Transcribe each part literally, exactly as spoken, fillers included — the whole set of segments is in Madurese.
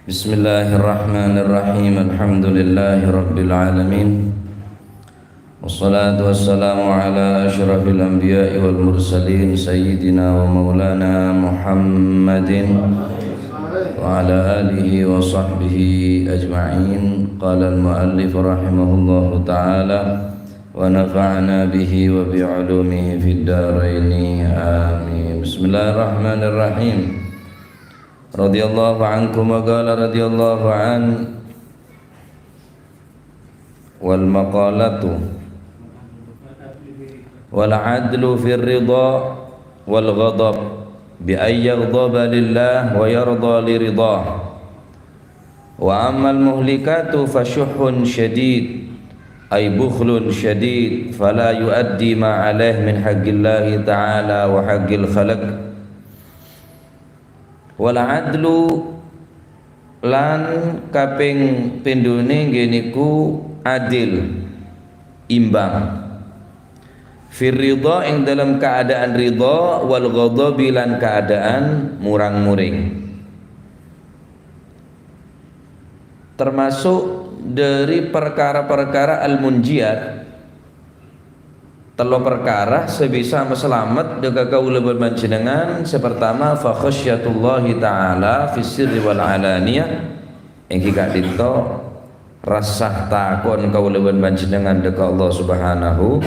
Bismillahirrahmanirrahim. Alhamdulillahirabbil alamin. Wassalatu wassalamu ala asyrafil anbiya'i wal mursalin, sayyidina wa maulana Muhammadin wa ala alihi wa sahbihi ajma'in. Qala al-muallif rahimahullahu ta'ala, wa nafa'ana bihi wa bi ulumihi fid daraini. Amin. Bismillahirrahmanirrahim. Radhiyallahu ankum wa qala radhiyallahu an. Wal maqalatu. Wal adlu fir ridha wal ghadab, bi an yaghdaba lillah wa yarda li ridhah. Wa ammal muhlikatu fa syuhhun syadid, ay bukhlun syadid, fala yuaddi ma alaih min haqqillahi ta'ala wa haqqil khalq. Wal adlu, lan kaping pindhune nggih niku adil, imbang. Fir ridha, ing dalam keadaan ridha, wal ghadabi, lan keadaan murang-muring. Termasuk dari perkara-perkara al-munjiyat, tello perkara sè bisa masalamet dhâ' ka kaulâ bân panjhennengngan. Sè partama, fa khasyatullahi ta'ala fis sirri wal alaniyah, èngghi ka'dinto rassa tako'en kaulâ bân panjhennengngan dhâ' ka Allah Subhanahu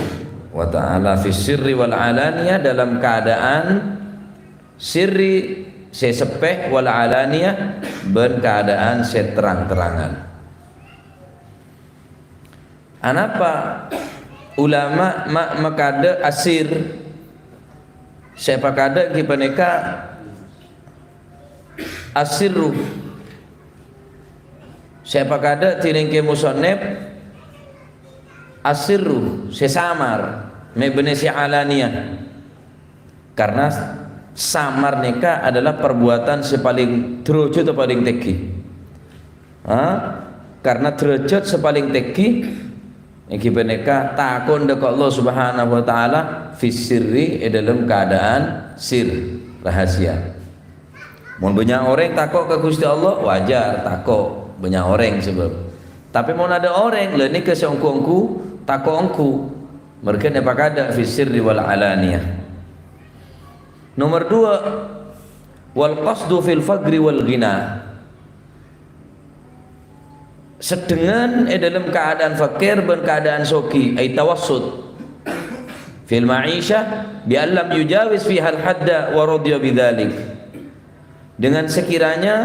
wa Ta'ala fis sirri wal alaniyah, dalam keadaan sirri sè seppè, wal alaniyah, bân keadaan sè terang-terangan. Anapa ulama ma-, makadhâ' asir? Sè pakadhâ' ghi panèka asirru. Sè pakadhâ' dhinèng Kè Musannif asirru, sè samar, mè' bânnè sè alaniyah. Karena samar nèka adalah perbuatan sè palèng, derajat sè palèng tèngghi. Ha? Karena derajat sè palèng tèngghi, èngghi panèka tako'en dhâ' ka Allah Subhanahu wa Ta'ala fis sirri, è dalam keadaan sir, rahasia. Mon bânnya' orèng tako' ka Ghustè Allah, wajar tako' bânnya' orèng sabâb. Tapè mon adâ' orèng, la nèka sè ongghu-ongghu tako' ongghu. Marghâna èpakadhâ' fis sirri wal alaniyah. Nomor dua, wal qasdu fil faqri wal ghina. Sedhengan è dalam keadaan fakir bân keadaan soghi, ay tawassut fil ma'isyah, bi an lam yujawiz fihal hadda wa radhiya bidzalik. Dengan sekiranya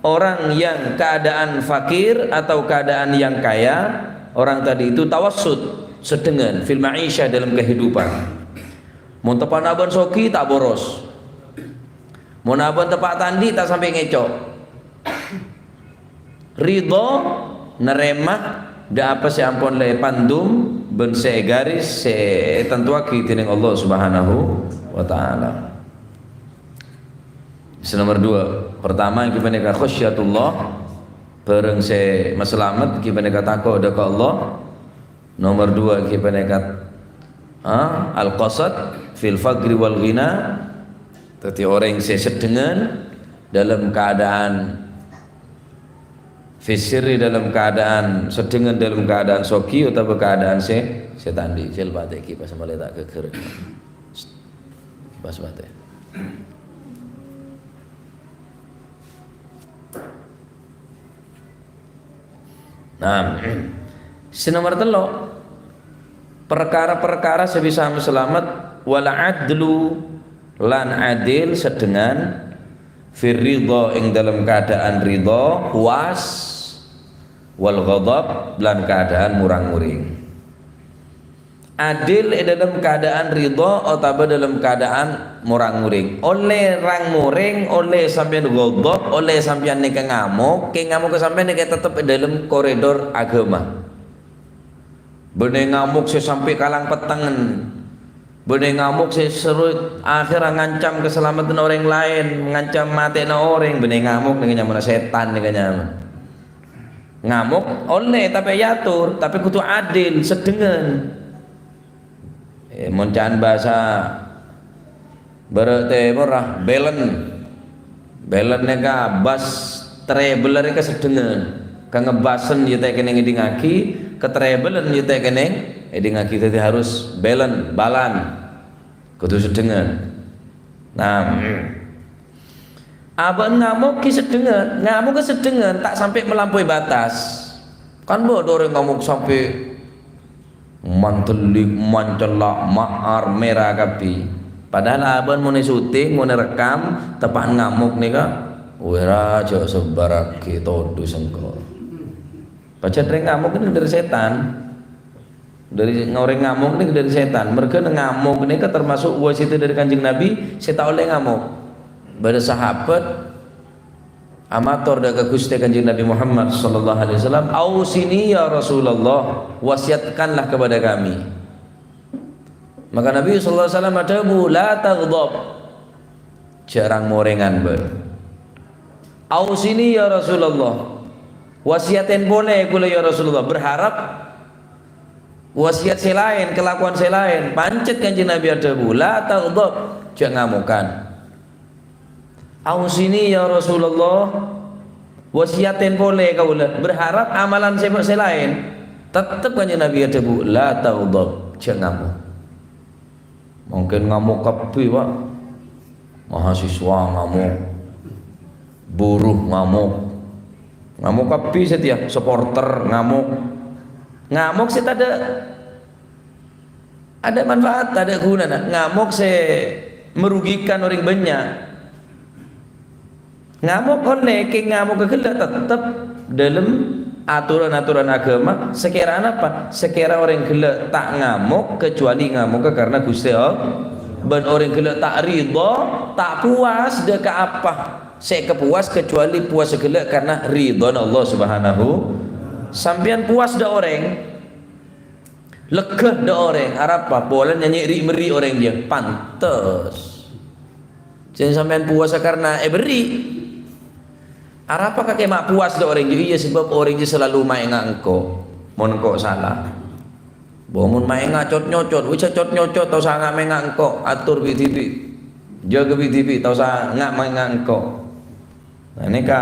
orang yang keadaan fakir atau keadaan yang kaya, orang tadi itu tawassut, sedhengan, fil ma'isyah, dalam kehidupan. Mon teppa'na bân soghi, ta' boros. Mon abân teppa' ta' andi', ta' sampè' ngèco'. Ridho, narèma dhâ' apa sè ampon la èpandum bân sè ègaris, sè ètantowaghi dhinèng Allah Subhanahu wa Ta'ala. Sè nomer dua, pertama, èngghi panèka khasyatullah, bhârâng sè masalamet èngghi panèka tako' dhâ' ka Allah. Nomer dua èngghi panèka, ah, al-qasad fil faqri wal ghina. Dhâddhi orèng sè sedhengan dalam keadaan fis sirri, dalam keadaan sedhengan, dalam keadaan soghi otabâ keadaan sè, sè ta' andi'. Cèl patè èngghi pas malè ta' ghâghâr. Pas patè. Nah, sè nomer tello', perkara-perkara sè bisa masalamet, wal adlu, lan adil, sedhengan, fir ridha, ing dalam keadaan ridha, puas, wal ghadab, lan keadaan murang-muring. Adil è dalam keadaan ridha otabâ dalam keadaan murang-muring. Ollè rang-muring, ollè sampèyan ghadab, ollè sampèyan nèka ngamok, kè ngamokka sampèyan nèka tettep è dalam koridor aghâma. Bânnè ngamok sè sampè' kalang pettengngen. Bânnè ngamok sè serut, akhèrra ngancam kasalameddhân orèng laèn, ngancam matè'na orèng, bânnè ngamok nèka nyamana sètan nèka nyamana. Ngamok ollè, tapè èator, tapè kodhu adil, sedhengan. Eh, mon ca'na bhâsa bârâ' tèmorra, bèlen. Bèlen nèka bas Treble arè kaseddhengan. Kangabâsen ya ta' kènèng èdingngaghi, katrèbelân ya ta' kènèng èdingngaghi. Dhâddhi harus bâlân, bâlân. Kodhu seddhengan. Nah, abâ' ngamok ghi' seddhengan. Ngamok ghi' seddhengan, ta' sampè' malampauè bâtas. Kan bâdâ orèng ngamok sampè' mantellik, mancella', ma'ar, mèra kabbhi. Padahal abâ'na mon èsuting, mon èrekkam, teppa'na ngamok nèka, wèra jhâ' sebbhârraghi todus engko'. Pajhât rèng ngamok nèka dâri sètan. Dâri, orèng ngamok nèka dâri sètan. Merghâna ngamok nèka termasuk wasiyatta dâri Kanjeng Nabi, sè ta' ollè ngamok. Bâdâ sahabat amator dâ' ka Ghustè Kanjeng Nabi Muhammad sallallahu alaihi wasallam, "Ausini ya Rasulullah, wasiatkanlah kepada kami." Maka Nabi sallallahu alaihi wasallam adhâbu, "La taghdab." Jhâ' rang-morèngan bâ'na. "Ausini ya Rasulullah." Wasiyatè polè kaulâ ya Rasulullah. Berharap wasiyat sè laèn, kalakowan sè laèn. Pancèt Kanjeng Nabi adhâbu, "La taghdab." Jhâ' ngamokan. "Ausini ya Rasulullah." Wasiyatè polè kaulâ. Berharap amalan sè, sè laèn. Tettep Kanjeng Nabi adhâbu, "La taghdab." Jhâ' ngamok. Mungkin ngamok kabbhi, Pak. Mahasiswa ngamok. Buruh ngamok. Ngamok kabbhi satèya, supporter ngamok. Ngamok sè tadâ', tadâ' manfaat, tadâ' ghunana. Ngamok sè merugikan orèng bânnya'. Ngamok ollè, kèng ngamok ghellâ' tettep dâlem aturan-aturan aghâma, sakèra napa? Sakèra orèng ghellâ' ta' ngamok, kecuali ngamokka karena Ghustè Allah. Bân orèng ghellâ' ta' ridha, ta' puas dâ' ka apa sè èkapuwas, kecuali puas ghellâ' karena ridhana Allah Subhanahu. Sampèyan puas dâ' orèng, Lega dâ' orèng, arapa? Polana nyanyè' ri'-merri' orèng jiyâ. Pantes. Jhâ' sampèyan puasa karna èberri'. Arapa kakè ma' puas dâ' orèng jiyâ? Iyâ, sabâb orèng jiyâ salalu maènga' engko'. Mon engko' sala. Bâ, mon maènga' cot-nyocot, wis cot-nyocot, ta' osa nga' maènga' engko'. Ator bi'-dhibi'. Jâgâ bi'-dhibi', ta' osa nga' maènga' engko'. Nah, nèka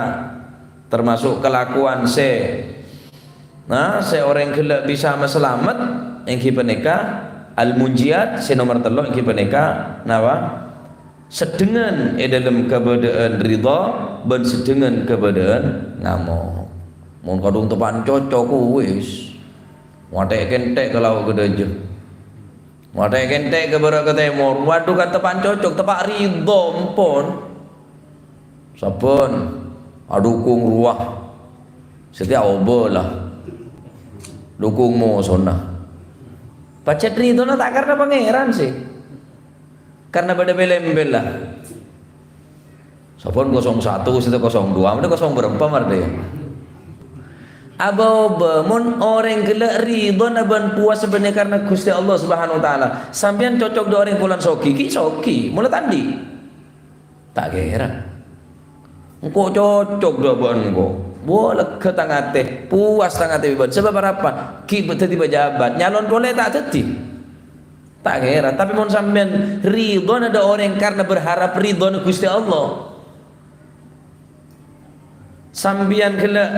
termasuk kalakowan sè, nah, sè orèng ghellâ' bisa masalamet, èngghi panèka al-munjiyat, sè nomer tello' èngghi panèka, napa? Seddhengan è dâlem kabâdâ'ân ridha bân seddhengan kabâdâ'ân ngamok. Mon kadhung teppa'na cocok, wis. Watè' kèntè' ka lao' ka dâjâ. Watè' kèntè' ka bârâ' ka tèmor. Waduh, kan teppa'na cocok, teppa' ridha, ampon. Sabbhân adhukung rowa. Satèya obâ la. Dhukung mosona. Pajhât ridhona ta' karna Pangèran sè. Karna bâdâ bel-embel la. Sabbhân kosong satu, satèya kosong dua, mending kosong bârâmpa marè. Abâ-obâ, mon orèng ghellâ' ridhona bân puas bânnè karna Ghustè Allah Subhanahu wa Ta'ala. Sampèyan cocok dâ' orèng polana soghi, ghi' soghi, mola ta' andi'. Ta' kèra. Engko' cocok dâ' bân engko'. Wah, lega tang atè, puas tang atè bân. Sabâb arapa? Ghi' dhâddhi pejabat, nyalon polè ta' dhâddhi. Ta' kèra. Tapè mon sampèyan ridhona dâ' orèng karna berharap ridhona Ghustè Allah. Sampèyan ghellâ'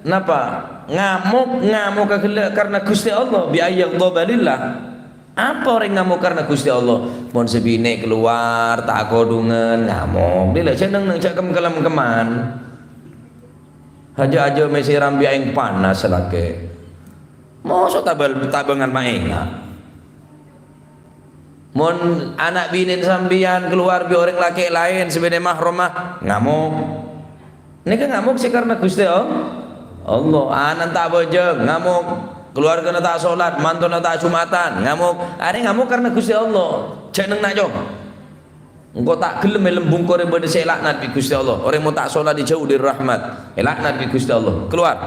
napa? Ngamok, ngamokka ghellâ' karna Ghustè Allah, bi ayyaghdhaba lillah. Apa orèng ngamok karna Ghustè Allah? Mon sè binè' kalowar, ta' akodhungan, ngamok. Dila jhâ' neng-neng, jhâ' kem-, kelem-keman. Hajâ-hajâ mè' sè rambi aèng panas lakè'. Mosok tabâl-, tabângan maènga'. Mon ana' binèna sampèyan kalowar bi' orèng lakè' laèn sè bânnè mahromma, ngamok. Nèka ngamok sè karna Ghustè All-, Allah. Ana'na ta' abhâjâng, ngamok. Kaluwargana ta' solat, mantona ta' Jumatan, ngamok. Arèya ngamok karna Ghustè Allah. Jhâ' neng-neng, Cong. Engko' ta' ghellem è lambung korè bâdâ sè èlaknat bi' Ghustè Allah. Orèng mon ta' solat èjhâu dâri rahmat, èlaknat bi' Ghustè Allah. Kalowar.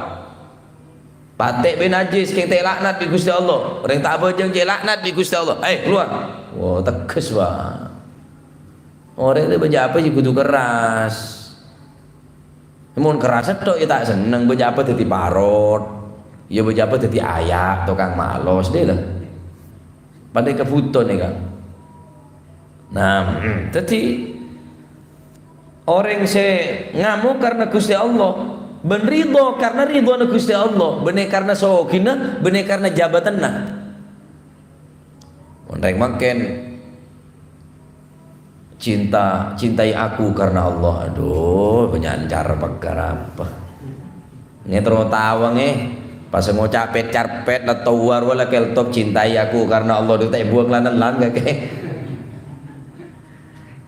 Patè' bân najjhis, kèng ta' èlaknat bi' Ghustè Allah. Orèng ta' abhâjâng cè' èlaknat bi' Ghustè Allah. Ayo, kalowar. Wah, tegghes, Pak. Orèng rèya bâjâ apa jiyâ kodhu kerras. Mon kerras sèttong, iyâ ta' senneng, bâjâ apa dhâddhi parot. Iyâ bâjâ apa dhâddhi aya', tokang malos, dâ' la. Padâ kabhuto nèka. Nah, dhâddhi Orèng sè ngamok karna Ghustè Allah, bân ridho karna ridhona Ghustè Allah, bânnè karna sogina, bânnè karna jabâtanna. Mon rèng mangkèn, "Cinta, cintai aku karena Allah." Adhu, bânnya'an cara pagghâr apa? Ngè terro tao ngè, pas ngoca' pèt-carpèt la towar wala keltop, "Cintai aku karena Allah," dhu ta' èbuwâng lan-ellan kakè.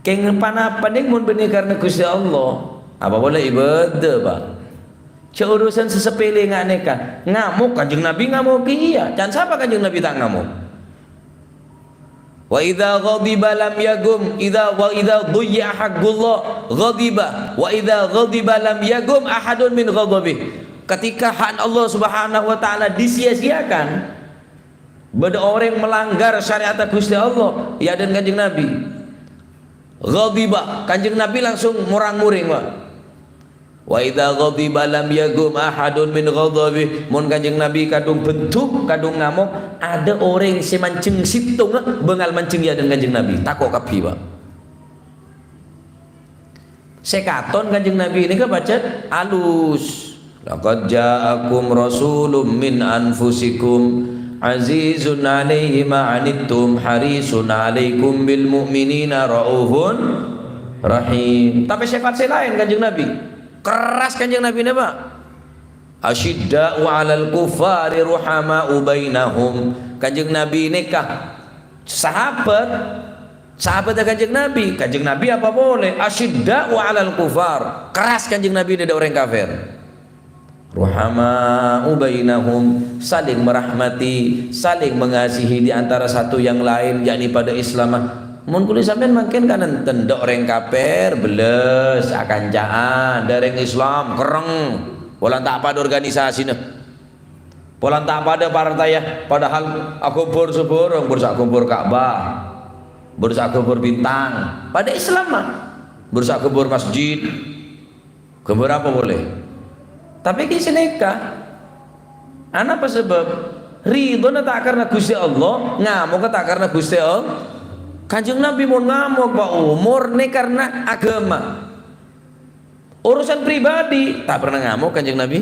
Kèng panapa nèng mon bânnè karna Ghustè Allah? Apa polè ibâdâ, Pak? Jhâ' urusan sè sapèlè nga' nèka. Ngamok Kanjeng Nabi ngamok kèya. Can sapa Kanjeng Nabi ta' ngamok? "Wa idza ghadiba lam yagum, idza, wa idza dhuyyi'a haqqullah ghadiba, wa idza ghadiba lam yagum ahadun min ghadabi." Ketika hak Allah Subhanahu wa Ta'ala disia-siakan, bâdâ orèng melanggar syariat Ghustè Allah, ya, dan Kanjeng Nabi. Ghadiba, Kanjeng Nabi langsung morang-morèng, Pak. "Wa idza ghadiba lam yagum ahadun min ghadabi." Mon Kanjeng Nabi kadhung bendhuk, kadhung ngamok, adâ' orèng sè manjeng sèttonga bângal manjeng ya dan Kanjeng Nabi. Tako' kabbhi, Pak. Sè katon Kanjeng Nabi nèka pajhât alus. "Laqad ja'akum rasulun min anfusikum azizun 'alaihi ma 'anittum harisun 'alaikum bil mu'minina raufun rahim." Tapè sèfat sè laèn Kanjeng Nabi. Kerras Kanjeng Nabi nèka, Pak. "Asyidda'u 'alal kuffari ruhama'u bainahum." Kanjeng Nabi nèka sahabat, sahabat Kanjeng Nabi. Kanjeng Nabi apa polè? "Asyidda'u 'alal kuffar." Kerras Kanjeng Nabi dâ' orèng kafir. "Ruhama'u bainahum," saling merahmati, saling mengasihi di antara satu yang lain, yakni padâ Islamma. Mon kulâ sampèyan mangkèn kan enten dâ' orèng kafir, bellâs, akanca'an, dâ' orèng Islam, kerrèng, polana ta' padâ organisasina. Polana ta' padâ partaya, padahal aghâbur sabhârâng, bâr sè aghâbur Ka'bah, bâr sè aghâbur bintang, padâ Islamma, bâr sè aghâbur masjid. Ghâbâr apa polè? Tapè ghi' sanèka. Anapa sabâb? Ridhona ta' karna Ghustè Allah, ngamokka ta' karna Ghustè Allah. Kanjeng Nabi mon ngamok, Pak, mornè karna aghâma. Urusan pribadi, ta' pernah ngamok Kanjeng Nabi.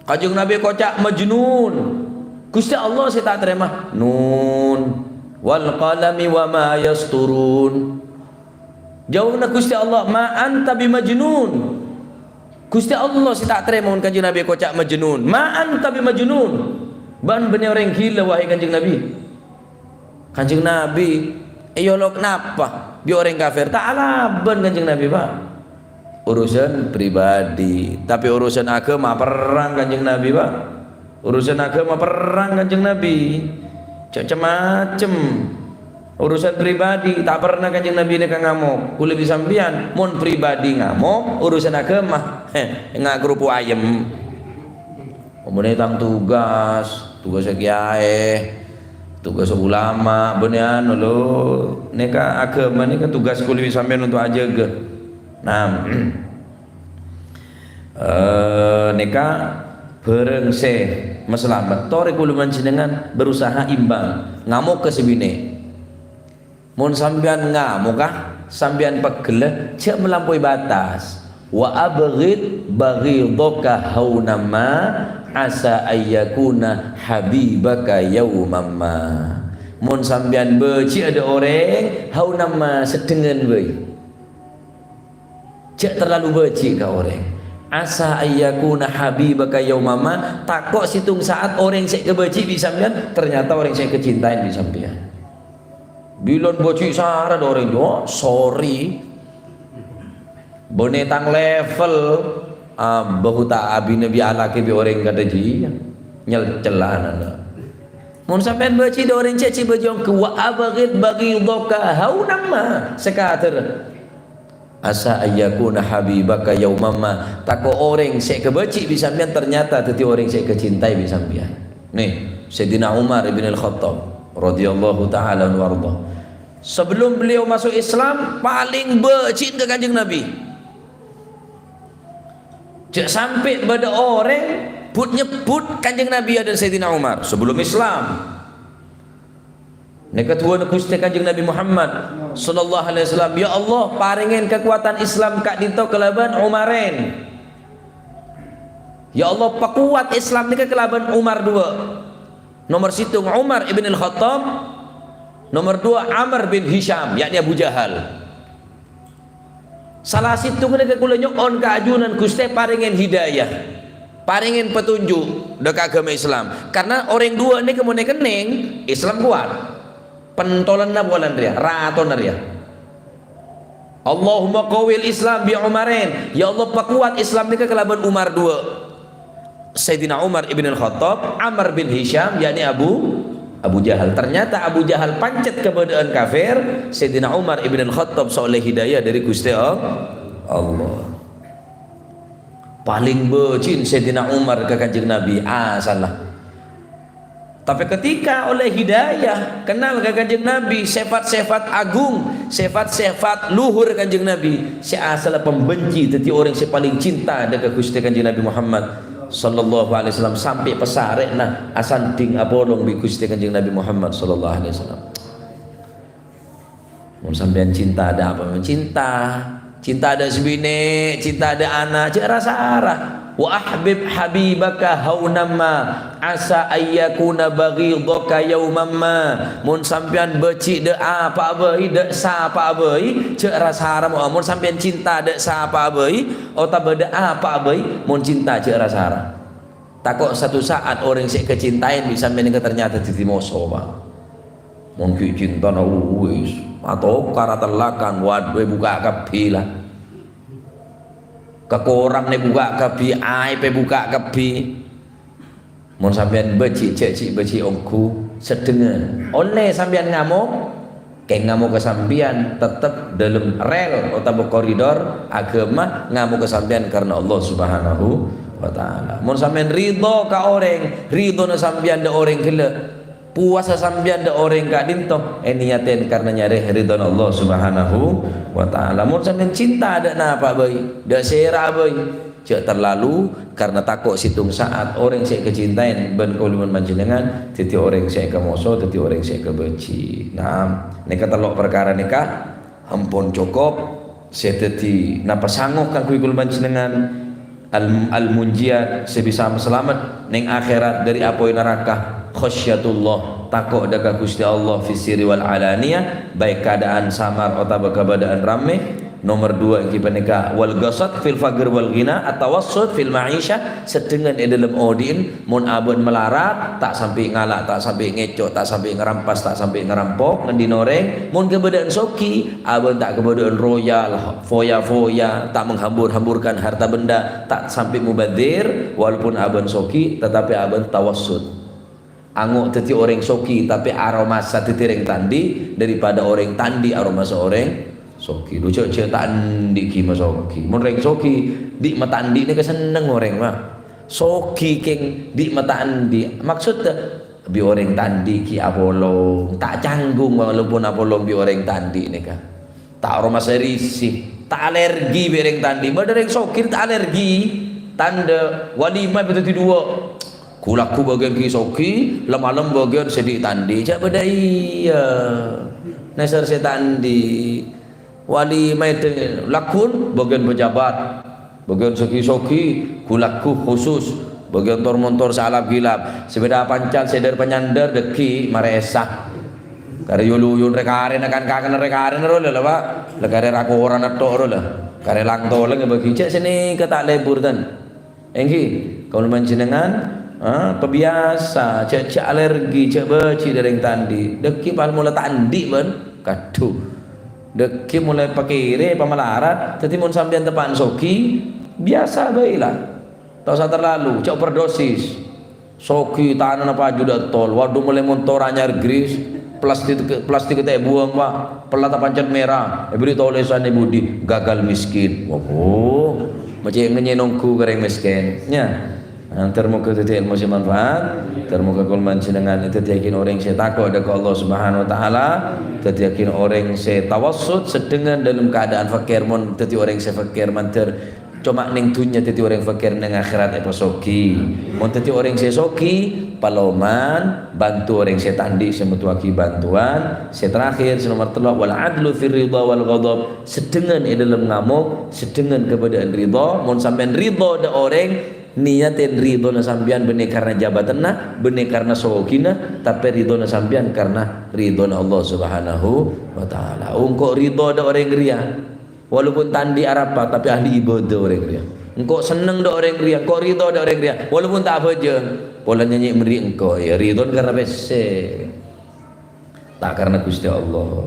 Kanjeng Nabi koca' majnun. Ghustè Allah sè ta' tarèma. "Nun, wal qalami wa ma yasturun." Jawabna Ghustè Allah, "Ma anta bimajnun." Ghustè Allah sè ta' tarèma mon Kanjeng Nabi koca' majnun. "Ma anta bimajnun." Bâ'na bânnè orèng ghilâ, wahai Kanjeng Nabi. Kanjeng Nabi èolok napa bi' orèng kafir? Ta' alabân Kanjeng Nabi, Pak. Urusan pribadi. Tapè urusan aghâma perrang Kanjeng Nabi, Pak. Urusan aghâma perrang Kanjeng Nabi. Jhâ' cem-macem. Urusan pribadi, ta' pernah Kanjeng Nabi nèka ngamok. Kulâ bi' sampèyan, mon pribadi ngamok, urusan aghâma, heh, nga' kerupuk ayam. Omorè tang tugas, tugas kèyaè, tugas ulama, bânnè anu lho. Nèka aghâma nèka tugas kulâ bi' sampèyan untuk ajâgâ. Nah, eh, nèka bârâng sè masalamet, torè kulâ panjhennengan berusaha imbang. Ngamok ka sè binè'. Mon sampèyan ngamokka, sampèyan peggella, jhâ' malampaui batas. "Wa abghid baghidhaka haunamma, asa ayyakuna habibaka yaumamma." Mon sampèyan bâji'â dâ' orèng, haunamma, seddhengngan bhâi. Jhâ' terlalu bâji' ka orèng. "Asa ayyakuna habibaka yaumamma," tako' sèttong sa'at orèng sè èkabâji' bi' sampèyan, ternyata orèng sè èkacintaè bi' sampèyan. Bilân bâji' sara dâ' orèng, "Oh, sorry. Bânnè tang level, abâ' ta' abinè bi' alakè bi' orèng kadhâ' jiyâ." Nyel-, celana. Mon sampèyan bâji' dâ' orèng cè' cè' bâji' ongghu, "Wa abghid baghidhaka haunamma," sakadâr. "Asa ayyakuna habibaka yaumamma." Tako' orèng sè èkabâji' bi' sampèyan ternyata dhâddhi orèng sè èkacintaè bi' sampèyan. Nè, Sayyidina Umar ibn al-Khattab radhiyallahu ta'ala anhu warḍha. Sebelum beliau masuk Islam, palèng bâji'na ka Kanjeng Nabi. Jhâ' sampè' bâdâ orèng but-nyebbhut Kanjeng Nabi ya dan Sayyidina Umar sebelum Islam. Nèka du'âna Ghustè Kanjeng Nabi Muhammad sallallahu alaihi wasallam, "Ya Allah, parèngè kakowadhân Islam ka'dinto kalabân Umarain." Ya Allah, pakowat Islam nèka kalabân Umar duwâ'. Nomor sèttong Umar ibn al-Khattab, nomor duwâ' Amr bin Hisham, yakni Abu Jahal. Sala sèttongnga nèka kaulâ nyo'on ka ajunan Ghustè parèngè hidayah, parèngè patonju' dâ' ka aghâma Islam. Karna orèng duwâ' nèka mon èkennèng, Islam kowat. Pentolanna polana rèya, ratona rèya. Allahumma qawwil Islam bi Umarain. Ya Allah, pakowat Islam nèka kalabân Umar duwâ'. Sayyidina Umar ibn al-Khattab, Amr bin Hisham, yakni Abu, Abu Jahal. Ternyata Abu Jahal pancet kabâdâ'ân kafir, Sayyidina Umar ibn al-Khattab sè ollè hidayah dâri Ghustè Allah. Palèng bâji'na Sayyidina Umar ka Kanjeng Nabi, ah, sala. Tapè ketika ollè hidayah, kennal ka Kanjeng Nabi, sèfat-sèfat agung, sèfat-sèfat luhur Kanjeng Nabi, sè asalla pembenci, dhâddhi orèng sè palèng cinta dâ' ka Ghustè Kanjeng Nabi Muhammad sallallahu alaihi wasallam, sampè' pasarè'na asandhing apolong bi' Ghustè Kanjeng Nabi Muhammad sallallahu alaihi wasallam. Mon sampèyan cinta dâ' apa? Cinta. Cinta dâ' sè binè', cinta dâ' ana', jhâ' ra-sara. "Wa ahbib habibaka haunamma, asa ayyakuna baghidhaka yaumamma." Mon sampèyan bâji' dâ' apa'a bhâi, dâ' sapa'a bhâi, jhâ' ra-sara. Mo-, mon sampèyan cinta dâ' sapa'a bhâi, otabâ dâ' apa'a bhâi, mon cinta jhâ' ra-sara. Tako' satu saat orèng sè èkacintaè bi' sampèyan nèka ternyata dhâddhi moso, Pak. Mon ghi' cintana, wis, atokar atellakan, waduh, èbukka' kabbhi la. Kakorangan èbukka' kabbhi, aèb èbukka' kabbhi. Mon sampèyan bâji', jhâ' ghi' bâji' ongghu, sedhengngan. Ollè sampèyan ngamok, kèng ngamokka sampèyan tettep dâlem rèl otabâ koridor aghâma, ngamokka sampèyan karna Allah Subhanahu wa Ta'ala. Mon sampèyan ridho ka orèng, ridhona sampèyan dâ' orèng ghellâ'. Powasa sampèyan dâ' orèng ka'dinto, èniyatè karna nyarè ridhona Allah Subhanahu wa Ta'ala. Mon sampèyan cinta dâ' napa bhâi, dâ' sèra bhâi, jhâ' terlalu, karna tako' sèttong saat orèng sè èkacintaè bân kaulâ bân panjhennengngan dhâddhi orèng sè èkamoso, dhâddhi orèng sè èkabâji'. Nah, nèka tello' parkara nèka ampon cokop sè dhâddhi napa sango kaangghuy kaulâ panjhennengngan. Al-, al-munjiyat, sè bisa masalamet neng akhèrat dâri apoy naraka, khasyatullah, tako' dâ' ka Ghustè Allah, fis sirri wal alaniyah, baik kaadâ'ân samar otabâ kabâdâ'ân rammè. Nomer duwâ' ènggi panèka wal ghasad fil faqr wal ghina, at-tawassut fil ma'isyah, sedhengngan è dâlem odi'en, mon abâ'na malarat, ta' sampè' ngala', ta' sampè' ngèco', ta' sampè' ngarampas, ta' sampè' ngarampok, ngandi'na orèng, mon kabâdâ'ân soghi, abâ'na ta' kabâdâ'ân royal, foya-foya, ta' menghambur-hamburkan harta benda, ta' sampè' mubazir, walaupun abâ'na soghi, tetapi abâ'na tawassut. Ango' dhâddhi orèng soghi, tapè aromasa dhâddhi orèng ta' andi', daripada orèng ta' andi' aromasa orèng soghi. Lu, jhâ', jhâ' ta' andi' ghi' masoghi. Mon orèng soghi, andi' ma' ta' andi' nèka senneng orèng, Pak. Soghi kèng andi' ma' ta' andi'. Maksudda, bi' orèng ta' andi' ghi' apolong, ta' canggung walaupun apolong bi' orèng ta' andi' nèka. Ta' aromasa risi, ta' alergi bi' orèng ta' andi'. Bâdâ orèng soghi ta' alergi. Tandhâ walimah bâdâ dhâddhi duwâ'. Ghu-lagghu bâgiyân ghi' soghi, lem-malem bâgiyân sè andi' ta' andi'. Jhâ' bâdâ iyâ. Nèser sè ta' andi'. Walimah èdhing lagghuwân bâgiyân pejabat. Bâgiyân soghi-soghi, ghu-lagghu khusus. Bâgiyân tor-montor sè alap-ghilap. Sepèda pancal, sèdhâr panyandhâr, dâggi' marè essa. Karè yul-uyun rè-karèna kan kangen rè-karèna ro la, Pak. La karè ra-korana tok ro la. Karè lang-tolèng bâgi. Jhâ' sè nèka ta' lebur, tan. Ènggi, kaulâ panjhennengngan, ah, pabiyasa, jhâ', jhâ' alergi, jhâ' bâji' dâ' rèng ta' andi'. Dâggi' pal mola ta' andi', bân. Kadhu. Dâggi' molaè pakèrè, pamalarat. Dhâddhi, mon sampèyan teppa'na soghi, biyasa bhâi, la. Ta' osa terlalu, jhâ' overdosis. Soghi tanana paju dâ' tol, waduh, molaè montor anyar gris, plastik, plastik ta' èbuwâng, Pak. Pella ta' pancet mèra, èbherri' tolèsan è budi, gagal miskin. Waduh, ma' cè' ngènyè nongghu ka rèng mèskèn. Nya. Nah, ter-moga dhâddhi èlmo sè manfaat. Ter-moga kaulâ panjhennengngan dhâddhiyâghin orèng sè tako' dâ' ka Allah Subhanahu wa Ta'ala. Dhâddhiyâghin orèng sè tawassut, sedhengngan dâlem keadaan fakir, mon dhâddhi orèng sè fakir, mandhâr Coma neng dhunnya dhâddhi orèng fakir, neng akhèrat èpasoghi. Mon dhâddhi orèng sè soghi, paloman, bantu orèng sè ta' andi' sè mottowaghi bantuan. Sè terakhir, sè nomer tello', wal adlu fir ridha wal ghadab. Sedhengan è dhâlem ngamok, sedhengan kabâdâ'ân ridha. Mon sampèyan ridha dâ' orèng, niyatè ridhana sampèyan bânnè karna jabâtanna, bânnè karna soghina, tapè ridhana sampèyan karna ridhana Allah Subhanahu wa Ta'ala. Engko' ridha dâ' orèng rèya. Walaupun ta' andi' arapa, tapè ahli ibadah orèng rèya. Engko' senneng dâ' orèng rèya, engko' ridha dâ' orèng rèya. Walaupun ta' abhâjâng, pola nyanyè mèrri' engko', ya, ridhana karna pèssè. Ta' karna Ghustè Allah.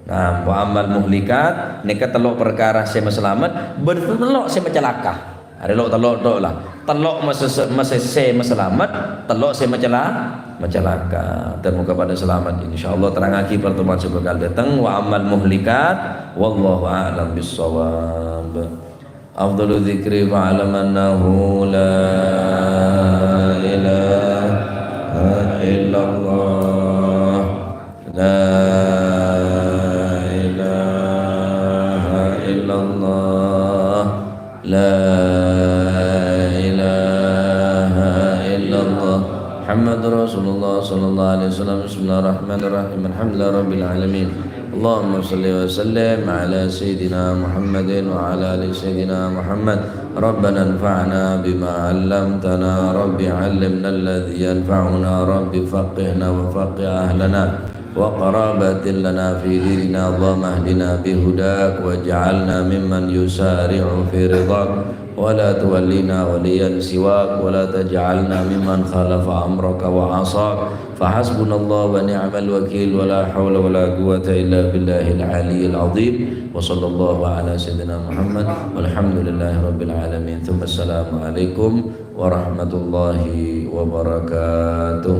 Nah, wa ammal muhlikat, nèka tello' parkara sè masalamet, bân tello' sè macalaka. Arè lo' tello' tok la. Tello' masese-, masese masalamet, tello' sè macala-, macalaka. Dan moga padâ salamet, insyaallah, terrangaghi pertemuan sè bhâkal dâteng. Wa ammal muhlikat, wallahu a'lam bissawab. Afdalu dzikri fa'lam annahu la ilaha illallah. La ilaha illallah. La ilaha illallah. Muhammadur Rasulullah sallallahu alaihi wasallam. Bismillahirrahmanirrahim. Alhamdulillahirabbil alamin. Allahumma shalli wa sallim ala sayyidina Muhammadin wa ala ali sayyidina Muhammad. Rabbana anfa'na bima 'allamtana. Rabbi 'allimna alladzi yanfa'una. Rabbi faqqihna wa faqqih ahlana wa qarabatin lana fi dinina. Allahumma ihdina bihudak waj'alna mimman yusari'u fi ridhak. ولا تولنا وليا سواك، ولا تجعلنا ممن خالف أمرك وعصاك، فحسبنا الله ونعم الوكيل، ولا حول ولا قوة إلا بالله العلي العظيم. وصلى الله على سيدنا محمد، والحمد لله رب العالمين. ثم السلام عليكم ورحمة الله وبركاته.